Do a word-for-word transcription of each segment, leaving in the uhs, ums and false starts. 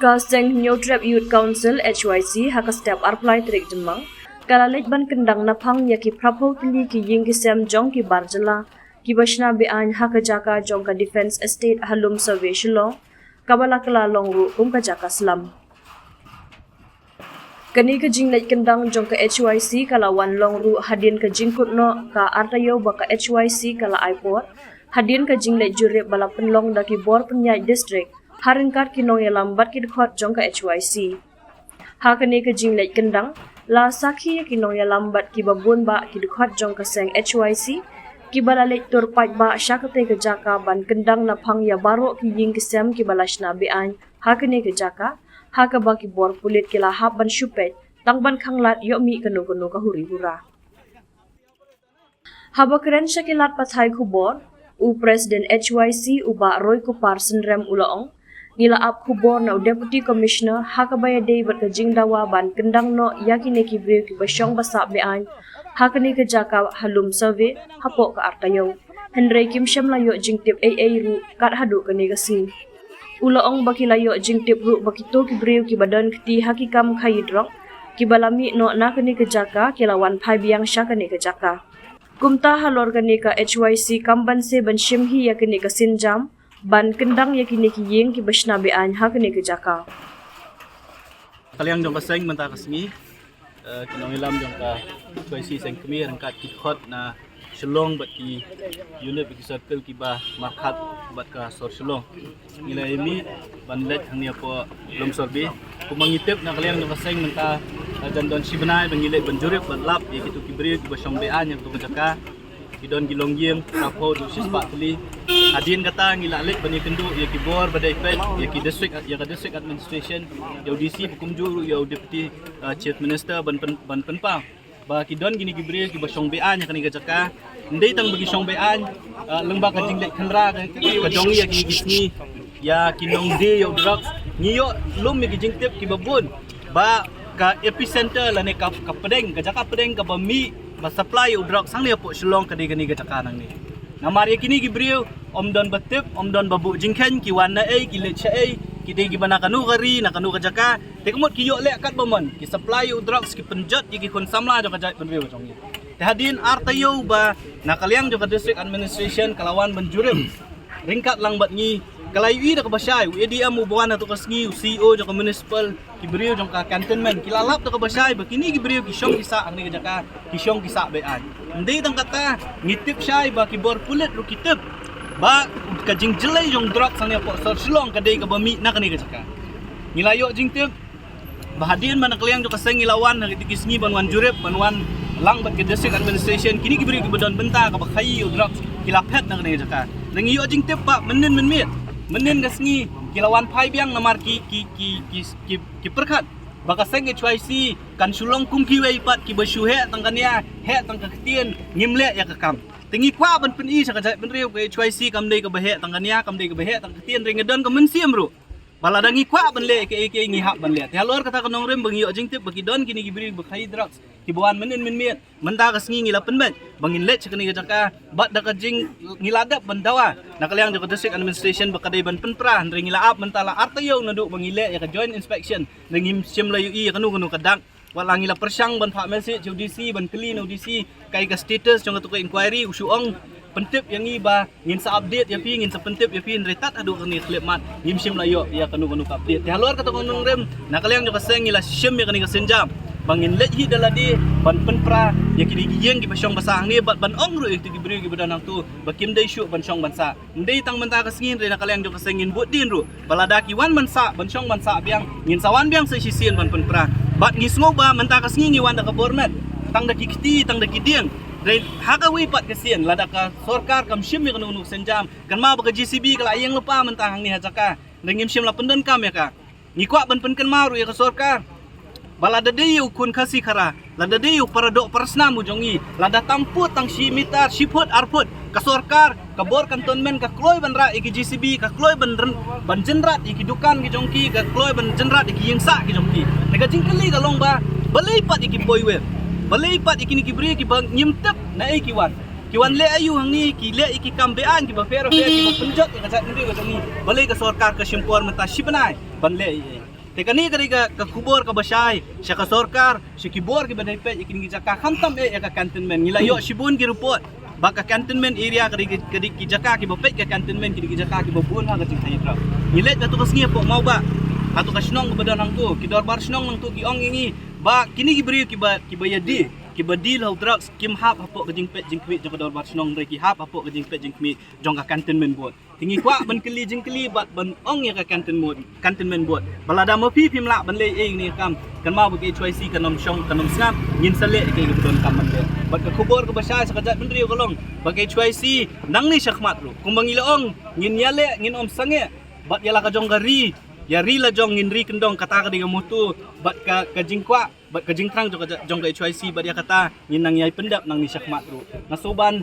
Ka Seng Hynñiewtrep Youth Council, H Y C, ha ka step arphew lai tarik Jymmang, ka la leit ban kyndang naphang ïa ki phraphew tylli ki ïing ki sem jong ki bar jylla kiba shna be-aiñ ha ka jaka jong ka Defence Estate ha Lum Survey, Shillong, kaba la kylla long ruh kum ka jaka slum. Kane ka jingleit kyndang jong ka H Y C ka la wan long ruh hadien ka jingkut noh ka ar taïew ba ka H Y C ka la ai por hadien ka jingleit jurip ba la pynlong da ki bor pynïaid district ha ryngkat ki nongïalam bad ki dkhot jong ka H Y C. Ha kane ka jingleit kyndang, la sakhi ïa ki nongïalam bad kiba bun bah ki dkhot jong ka seng H Y C, kiba la leit tur paidbah ba sha katei ka jaka ban kyndang naphang ïa baroh ki ïing ki sem kiba la shna be-aiñ ha kane ka jaka, ha kaba ki bor pulit ki la hap ban shu peit tang ban khanglad ïoh mih kano kano ka huri hura. Haba kren sha ki lad pathai khubor, u President H Y C u Bah Roy Kupar Synrem u la ong, ngi la ap khubor na u Deputy Commissioner ha kaba ïadei bad ka jingdawa ban kyndang noh ïa kine ki briew kiba shong ba sah be-aiñ ha kane ka jaka ha Lum Survey hapoh ka ar taïew. Hynrei kim shym la ïoh jingtip ei ei ruh kat haduh kane ka sngi. U la ong ba ki la ïoh jingtip ruh ba kito ki briew kiba don kti ha ki kam khaïi drok kiba la mih noh na kane ka jaka ki la wan phai biang sha kane ka jaka. Kumta halor kane ka H Y C kam banse ban shim hi ïa kane ka sienjam ban kyndang ïa kine ki ïing kiba shna be-aiñ ha kane ka jaka. Ka liang jong ka seng mynta ka sngi, eh, ki nongïalam jong ka H Y C seng kmie ryngkat ki dkhot na Shillong bad ki unit bad ki circle kiba markhat bad ka sor Shillong. Ngi la ïa mih ban leit hangne hapoh Lum Survey. Kumba ngi tip na ka liang jong ka seng mynta, eh, jan don shi bnai ba ngi leit ban jurip ban lap ïa kito ki briew kiba shong be-aiñ ha kato ka jaka. Ki don ki longïing, phraphew haduh shispah tylli. Hadien kata ngi la leit ban ïakynduh ïa ki bor ba dei peit, ïa ki district, ïa ka district administration, ïa u D C bad kumjuh ruh ïa u Deputy, uh, Chief Minister ban pyn-, ban pynpaw ba ki don kine ki briew kiba shong be-aiñ ha kane ka jaka. Ym dei tang ba ki shong be-aiñ, uh, lyngba ka jingleit khynra ka, ka jong ngi ïa kine ki sngi ïa ki nongdie ïa u drugs, ngi ïoh lum ïa ki jingtip kiba bun ba ka epicenter lane ka, ka pdeng, ka jaka pdeng kaba mih ba supply ïa u drugs hangne hapoh Shillong ka dei kane ka jaka nangne. Namar ïa kine ki briew ym don ba tip, ym don ba buh jingkheiñ, ki wan naei, ki leit shaei, ki dei kiba na kano ka ri, na kano ka jaka. Te ka mut ki ïoh leh katba mon, ki supply ïa u drugs, ki pynjot ïa ki khun samla jong ka jaitbynriew jong ngi. Te hadien ar taïew ba na ka liang jong ka district administration ka la wan ban jurip ryngkat lang bad ngi, ka la ïohi da kaba shai, u A D M uba wan ha kato ka sngi, u C E O jong ka municipal, ki briew jong ka cantonment, ki la lap da kaba shai ba kine ki briew ki shong ki sah hangne ka jaka, ki shong ki sah be-aiñ. Ym dei tang kata, ngi tip shai ba ki bor pulit ruh ki tip ba ka jingjyllei jong drugs hangne hapoh sor Shillong ka dei kaba mih na kane ka jaka. Ngi la ïoh jingtip ba hadien ba na ka liang jong ka seng ngi la wan ha kito ki sngi ban wan jurip, ban wan lang bad ka district administration, kine ki briew kiba don bynta kaba khaïi ïa u drugs ki la phet na kane ka jaka. Te ngi ïoh jingtip ba mynnin mynmiet, mynnin ka sngi ki la wan phai biang namar ki, ki, ki, ki, ki, ki pyrkhat ba ka seng H Y C kan shu long kum kiwei pat kiba shu heh tang ka nia, heh tang ka ktien, ngim leh ïa ka kam. Te ngi kwah ban pyni sha ka jaitbynriew ka H Y C kam dei kaba heh tang ka nia, kam dei kaba heh tang ka ktien, hynrei nga don ka mynsiem ruh ba lada ngi kwah ban leh kaei kaei ngi hap ban leh. Te halor kata ka nongrim ba ngi ïoh jingtip ba ki don kine ki briew ba khaïi drugs kiba wan mynnin mynmiet, mynta ka sngi ngi la pynbeit ba ngin leit sha kane ka jaka bad da ka jing, ngi la dep ban dawa na ka liang jong ka district administration ba ka dei ban pynpra, hynrei ngi la ap mynta la ar taïew naduh ba ngi leh ïa ka joint inspection, hynrei ngim shym la ïohi ïa kano kano ka dak. Wat la ngi la pyrshang ban phah message ïa u D C, ban kylli na u D C kaei ka status jong kato ka inquiry, u shu ong pyntip ïa ngi ba ngin sa update ïa phi, ngin sa pyntip ïa phi, hynrei tad haduh kane ka khyllipmat ngim shym la ïoh ïa kano kano ka update. Te halor kata ka nongrim, na ka liang jong ka seng ngi la shim ïa kane ka sienjam ba ngin leit hi da lade ban pynpra ïa kine ki ïing kiba shong ba sah hangne bad ban ong ruh ïa kito ki briew kiba don hangto ba kim dei shuh ban shong ban sah. Ym dei tang mynta ka sngi, hynrei na ka liang jong ka seng ngin bud dien ruh ba lada ki wan ban sah, ban shong ban sah biang, ngin sa wan biang sa shisien ban pynpra. Bad ngi sngew ba mynta ka sngi ngi wan da ka bor met, tang da ki kti, tang da ki dieng. Hynrei ha kawei pat ka sien, lada ka sorkar kam shim ïa kano kano ka sienjam, kynmaw ba ka J C B ka la ïeng lypa mynta hangne ha jaka, hynrei ngim shym la pyndonkam ïa ka. Ngi kwah ban pynkynmaw ruh ïa ka sorkar ba lada dei ïa u khun Khasi Khara, lada dei ïa u para doh para snam u jong ngi, lada tam pud tang shi mitar, shi phut, ar phut, ka sorkar, ka bor cantonment ka kloi ban rah ïa ki J C B, ka kloi ban ryn-, ban jynrat ïa ki dukan ki jong ki, ka kloi ban jynrat ïa ki ïing sah ki jong ki. Te ka jingkylli ka long ba balei pat ïa ki poiwir, balei pat ïa kine ki briew kiba ngim tip naei ki wan, ki wan leh aïu hangne, ki leh ïa ki kam be-aiñ kiba pher pher, kiba pynjot ïa ka jaitbynriew ka jong ngi. Balei ka sorkar ka shim por mynta shi bnai ban leh ïa Te kane ka dei ka, ka khubor kaba shai sha ka sorkar, sha ki bor kiba dei peit ïa kine ki jaka, khamtam eh ïa ka cantonment. Ngi la ïoh shibun ki report ba ka cantonment area ka dei ki, ka dei ki jaka kiba peit ka cantonment, ki dei ki jaka kiba bun ha ka jingthaw ïa drugs. Ngi leit ha tu ka sngi hapoh Mawbah, ha tu ka shnong kaba don hangtu, ki dorbar shnong nangtu ki ong ïa ngi ba kine ki briew kiba, kiba ïa die, kiba die la u drugs, kim hap hapoh ka jingpeit jingkhmih jong ka dorbar shnong, hynrei ki hap hapoh ka jingpeit jingkhmih jong ka cantonment board. Te ngi kwah ban kylli jingkylli bad ban ong ïa ka cantonment board, cantonment board, ba lada ma phi phim lah ban leh ei ei ïa kane ka kam, kynmaw ba ka H Y C kan ym shong, kan ym sngap, ngin sa leh ïa kaei kaba donkam ban leh. Bad ka khubor kaba shai sha ka jaitbynriew ka long ba ka H Y C nangne shakhmat ruh, kumba ngi la ong, ngin ïaleh, ngin ym sangeh bad ïa la ka jong ka ri, ïa ri la jong ngin ri kyndong, kata ka dei ka motto bad ka, ka jingkwah bad ka jingthrang jong ka, jong ka H Y C, bad ïa kata ngin nang ïai pyndep nangne shakhmat ruh. Nga sngewbha ban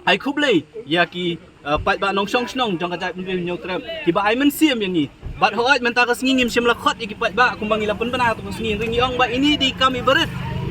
ai khublei ïa ki, uh, paidbah nongshong shnong jong ka jaitbynriew Hynñiewtrep kiba ai mynsiem ïa ngi. Bad hooid mynta ka sngi ngim shym la khot ïa ki paidbah kumba ngi la pynbna ha tu ka sngi, hynrei ngi ong ba ine i dei i kam iba rit,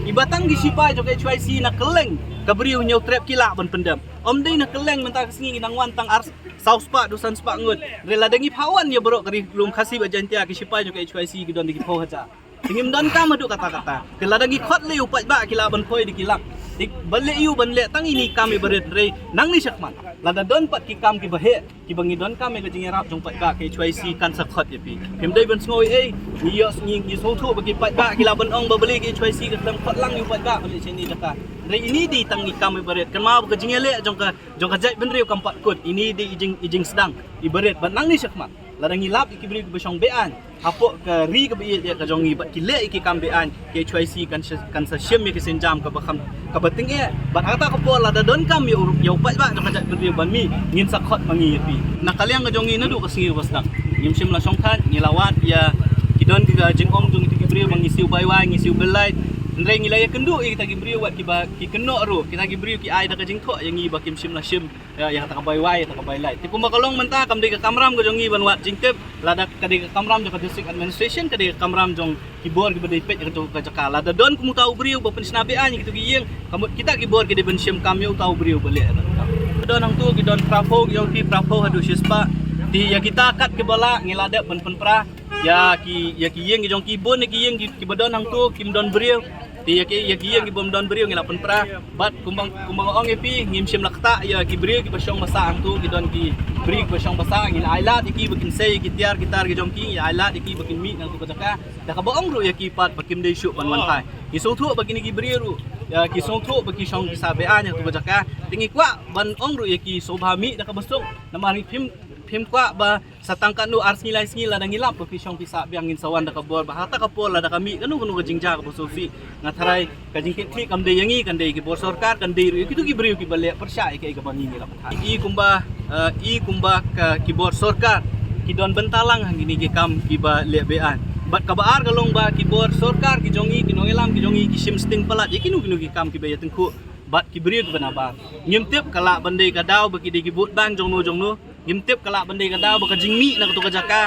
iba tang ki shipai jong ka H Y C na kylleng ka briew Hynñiewtrep ki lah ban pyndep. Ym dei na kylleng, mynta ka sngi ngi nang wan tang ar, saw spah, du san spah ngut. Hynrei lada ngi phah wan ïa baroh ka ri lum Khasi bad Jaiñtia, ki shipai jong ka H Y C ki don da ki phew hajar. Te ngim donkam haduh katta katta. Te lada ngi khot lei u paidbah ki lah ban poi da ki lak. Te ban leh aiu, ban leh tang ine i kam iba rit, hynrei nangne shakhmat lada don pat ki kam kiba heh kiba ngi donkam ïa ka jingïarap jong paidbah, ka H Y C kan sa khot ïa phi. Phim dei ban sngew ei ei, ngi ïoh, ngi, ngi sngewthuh ba ki paidbah ki lah ban ong ba balei ka H Y C ka khlem khot lang ïa u paidbah ban leit sha ine i jaka. Hynrei ine i dei tang i kam iba rit, kynmaw ba ka jingïaleh jong ka, jong ka jaitbynriew kam pat kut. Ine i dei i jing, i jingsdang iba rit, bad nangne shakhmat lada ngi lap ïa ki briew kiba shong be-aiñ hapoh ka ri kaba ïeit ka jong ngi bad ki leh ïa ki kam be-aiñ, ka H Y C kan sa, kan sa shim ïa ka sienjam kaba kham, kaba tyngeh. Bad ha kata ka por lada donkam ïa u, ïa u paidbah jong ka jaitbynriew ban mih, ngin sa khot ma ngi ïa phi. Na ka liang ka jong ngi naduh ka sngi kaba sdang ngim shym la shongthait, ngi la wad ïa ki, don ki ka jingong jong kita ki briew ba ngi siew bai wai, ngi siew bel lait. Hynrei ngi la ïakynduh ïa kita ki briew wat kiba ki kynnoh ruh, kita ki briew ki ai da ka jingthoh ïa ngi ba kim shym la shim ïa, ïa kata ka bai wai, ïa kata ka bai lait. Te kumba ka long mynta, kam dei ka kamram ka jong ngi ban wad jingtip. Lada ka dei ka kamram jong ka district administration, ka dei ka kamram jong ki bor kiba dei peit ïa ka jong ka jaka. Lada don kum uta u briew ba pynshna be-aiñ ïa kito ki ïing, ka mut kita ki bor ki dei ban shim kam ïa uta u briew ba leh ïa kata ka kam. Don hangto ki don phraphew, ki ong phi phraphew haduh shispah. Te ïa kita kat kiba lah ngi la dep ban pynpra ïa ki, ïa ki ïing ki jong ki. Bun ïa ki ïing ki, kiba don hangto kim don briew. Te ïa ki, ïa ki ïing ki bym don briew ngi la pynpra. Bad kumba, kumba nga ong ïa phi, ngim shym la ktah ïa ki briew kiba shong ba sah hangto, ki don ki briew kiba shong ba sah, ngi la ai lad ïa ki ba kin sei ïa ki tiar ki tar ki jong ki, ngi la ai lad ïa ki ba kin mih na kato ka jaka. Da kaba ong ruh ïa ki pat ba kim dei shuh ban wan phai. Ngi sngewthuh ba kine ki briew ruh, ïa, ki sngewthuh ba ki shong ki sah be-aiñ ha kato ka jaka. Te ngi kwah ban ong ruh ïa ki, sngewbha mih da kaba suk. Namar ngi phim, phim kwah ba sa tang katno, ar sngi lai sngi lada ngi lap ba phi shong phi sah biang, ngin sa wan da ka bor ba ha kata ka por lada ka mih kano kano ka jingjia kaba sngewsih, nga tharai ka jingkitkhlieh kam dei ïa ngi, kan dei ïa ki bor sorkar, kan dei ruh ïa kito ki briew kiba leh pyrshah ïa kaei kaba ngi ngi la pynthame. I kumba, eh, i kumba ka, ki bor sorkar ki don bynta lang ha kine ki kam kiba leh be-aiñ. Bad kaba ar ka long ba ki bor sorkar ki jong ngi, ki nongïalam ki jong ngi, ki shim sting palat ïa kino kino ki kam kiba ïatyngkhuh bad ki briew kiba nabar. Ngim tip ka lah ban dei ka daw ba ki dei ki vote bank jong no jong no. Ngim tip ka lah ban dei ka daw ba ka jingmih na kato ka jaka,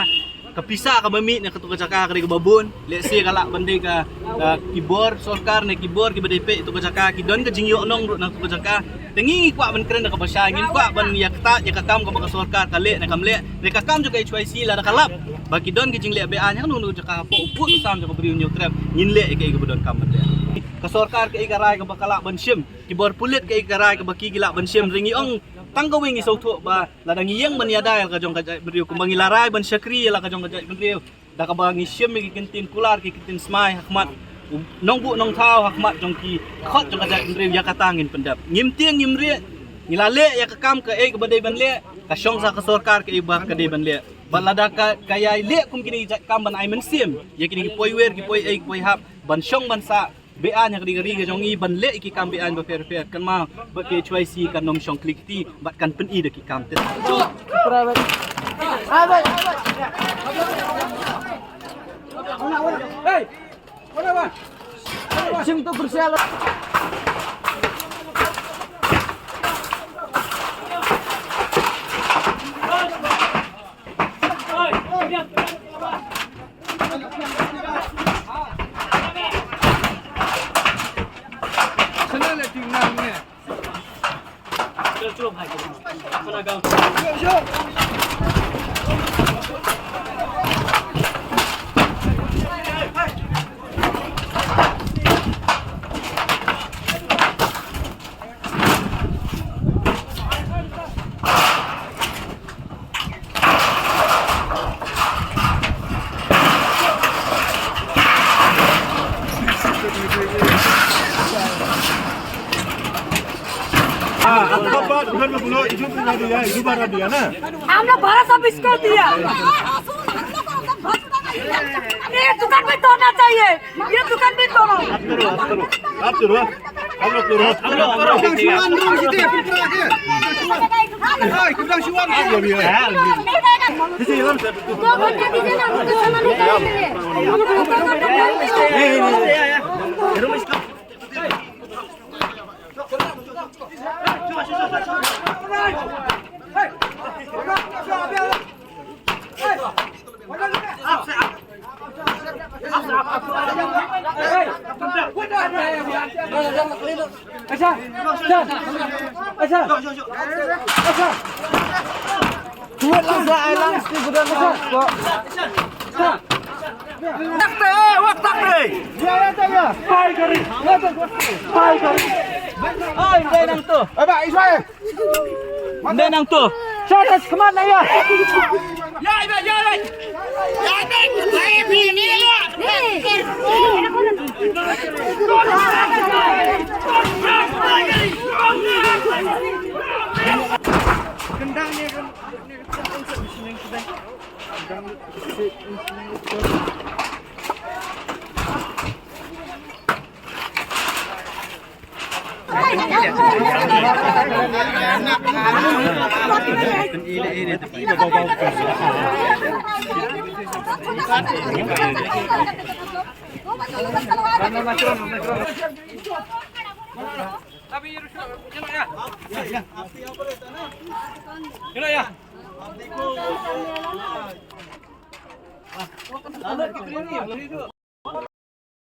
ka pisa kaba mih na kato ka jaka ka dei kaba bun. Lehse ka lah ban dei ka, ka, ki bor sorkar ne ki bor kiba dei peit ïa kato ka jaka ki don ka jingïohnong ruh na kato ka jaka. Te ngi ngi kwah ban kren da kaba shai, ngim kwah ban ïa ktah ïa ka kam kaba ka sorkar ka leh ne kam leh. Te ka kam jong ka H Y C lada ka lap ba ki don ki jingleh be-aiñ ha kano kano ka jaka hapoh u pud u sam jong ka Bri u Hynñiewtrep, ngin leh ïa kaei kaba donkam ban leh. Ka sorkar kaei ka rai kaba ka lah ban shim, ki bor pulit kaei ka rai kaba ki, ki lah ban shim. Hynrei ngi ong tang kawei ngi sngewthuh ba lada ngi ïeng ban ïada ïa la ka jong ka jaitbynriew, kumba ngi la rai ban shakri ïa la ka jong ka jaitbynriew, da kaba ngi shim ïa ki kyntien kular, ki kyntien smai ha khmat u nongbuh nongthaw, ha khmat jong ki khot jong ka jaitbynriew, ïa kata ngin pyndep. Ngim tieng ngim rieh, ngi la leh ïa ka kam kaei kaba dei ban leh, ka shong sha ka sorkar kaei ba ka dei ban leh. Bad lada ka, ka ïai leh kum kine ki jait kam ban ai mynsiem ïa kine ki poiwer, ki poiei, ki poihap ban shong ban sah be-aiñ ha ka ri ka jong ngi ban leh ïa ki kam be-aiñ bapher bapher, kynmaw ba ka H Y C kan ym shong khlieh kti bad kan pyni da ki kam. Te आपका बात घर में बोलो, इधर बना दिया, इधर बना दिया ना। हम लोग भरा सब इसको दिया। ये दुकान भी तोड़ना चाहिए, ये दुकान भी तोड़ो। आप करो, आप करो, आप करो, आप लोग करो, आप लोग करो। दो घंटा दीजिए ना, हम लोग सामान निकालेंगे। Nang tu.